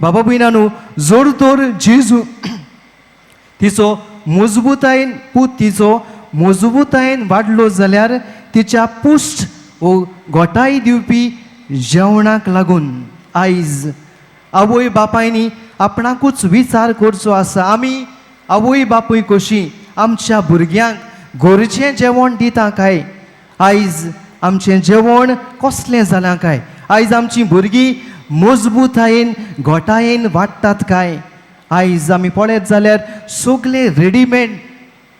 बाबा भयणांनो, जर तर जेजू तिचो मजबूतायेन पूत तिचो मजबूतायेन वाडलो जाल्यार तिच्या पुश्ट वो घोटाय दिवपी जेवणाक लागून. आयज आवय बापायनी आपणाकूच विचार करचो आसा, आमी आवय बापूय कशी आमच्या भुरग्यांक गरजें जेवण दिता काय? आयज आमचें जेवण कसलें जालां काय? आयज आमचीं भुरगीं मजबूतायेन घोटायेन वाडटात काय? आयज आमी पळयत जाल्यार सगळें रेडीमेड.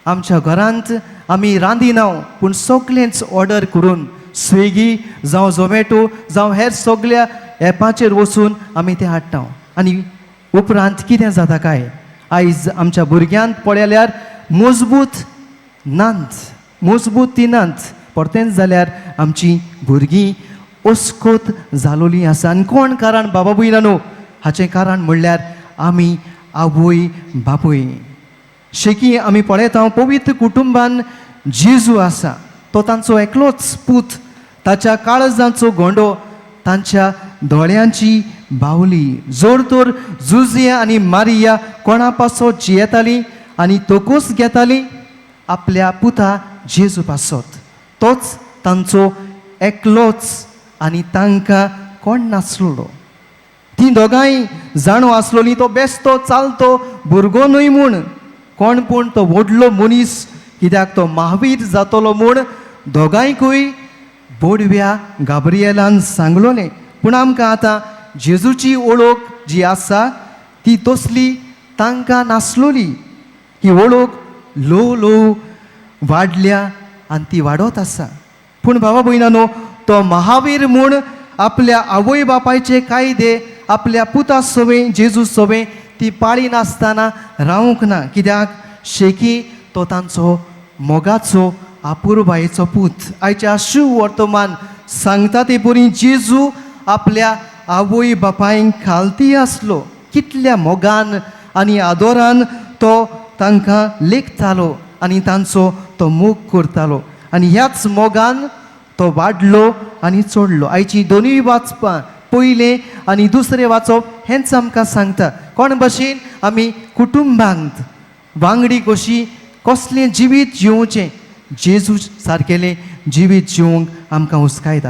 आमच्या घरांत आमी रांदिना, पूण सगळेंच ऑर्डर करून स्विगी जावं झोमॅटो जावं हेर सगळ्या एपाचेर वचून आमी तें हाडटा. आनी उपरांत कितें जाता काय? आयज आमच्या भुरग्यांक पळयल्यार मजबूत नात, मजबूत ती नात. परतेंच जाल्यार आमची भुरगीं अस्कोत जालोलीं आसा. आनी कोण कारण बाबा भयणांनो? हाचें कारण म्हणल्यार आमी आवय बापूय. शेकी आमी पळयता, पवित्र कुटुंबान जेजू आसा, तो तांचो एकलोच पूत, ताच्या काळजाचो गोंडो, तांच्या दोळ्यांची बावली. जर तर जुजिया आनी मारिया कोणा पासत जियेताली आनी तोकोस घेताली? आपल्या पुता जेजू पासत. तोच तांचो एकलोच आनी तांकां कोण नासलो. ती दोगांय जाणो आसलोली तो बेस्तो चालतो भुरगो न्हय म्हूण कोण, पूण तो व्हडलो मनीस, कित्याक तो महावीर जातलो म्हूण दोगांयकूय बोडव्या गाब्रिएलान सांगलोलें. पूण आमकां आतां जेजूची ओळख जी आसा ती तसली तांकां नासलोली. ही ओळख ल्हव ल्हव वाडल्या आनी ती वाडत आसा. पूण भावा भयणांनो, तो महावीर म्हूण आपल्या आवय बापायचे कायदे आपल्या पुता सवें, जेजू सवें ती पाळी नासतना रावंक ना, कित्याक शेकी तो तांचो मोगाचो, आपुरबायेचो पूत. आयच्या शिव वर्तमान सांगता ते परी जेजू आपल्या आवय बापायक खालती आसलो. कितल्या मोगान आनी आदोरान तो तांकां लेखतालो आनी तांचो तो मोग करतालो आनी ह्याच मोगान तो वाडलो आनी चडलो. आयची दोनूय वाचपां, पयलें आनी दुसरें वाचप, हेंच आमकां सांगता कोण भशेन आमी कुटुंबांत वांगडी कशी, कसलें जिवीत जिवचें, जेजू सारकेलें जिवीत जिवंक आमकां हुस्कायता.